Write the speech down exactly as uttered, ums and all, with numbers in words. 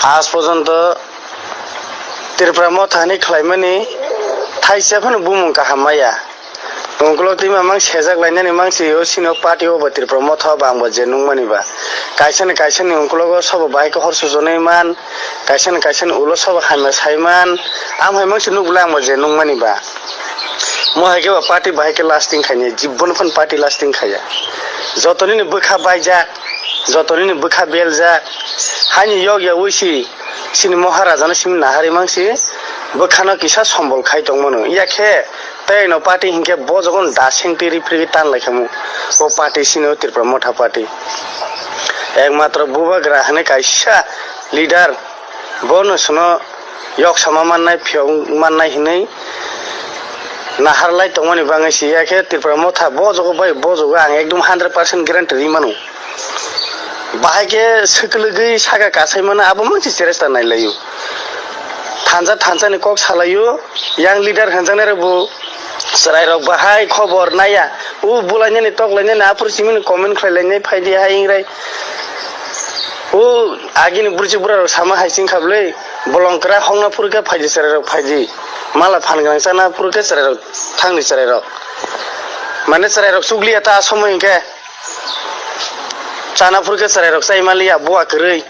Aaj porjonto Tripura Motha hinwi khlaimani thaisa phano bumung kaham maya. Ungkulok twi mamang sejak lainani mangsi o sini o party o ba Tripura Motha o ba ang bo je nukmani ba. Kaisani kaisani ungkulogo sobo bahai khe hor sujonai man, kaisani kaisani ulo sobo hamya sai man, am hai mangsi nukbwlai ang bo je nukmani ba. Mo hai khe ba party bahai khe lasting khaini, jibon phan party lasting khaya. Joto nini bwkha baijak, joto nini bwkha beljak, haini yok ya uisi sini Maharaja no simi nahari mangsi bwkhano kisa sombol khai tongmano. Iya khe tei no party hinkhe bo jogon daseng twi ripri tan lai khamu. O party sini o Tripura Motha party. Ekmatro bubagra hwnwi kaisa leader bono sono yok sama mannai, phiyok mannai hinwi nahar lai tongmani bangwi si ya khe Tripura Motha bo jogo bai bo jogo ang ekdom hundred percent guarantee ri mano. Bahai khe swkwlwgwi saka kasai mano, abo mangsi cheresta nai laio. Thansa thansa ni kok salaio, yang leader hanjaknai rok bo chwrai rok bahai khobor naiya. U bulainani toklainani aphuru simini comment khlai lainai phaidi hai ingrai. O agini bwrwi bwra rok sama hai sing kha bwlwi, bolong kwra hokna phuru khe phaidi chwrai rok phaidi, mala phan gwnang chana phuru khe chwrai rok thangni chwrai rok, mane chwrai rok chukliya ta somoi hinkhe chana phuru khe chwrai rok chai maliya buwa kwrwi.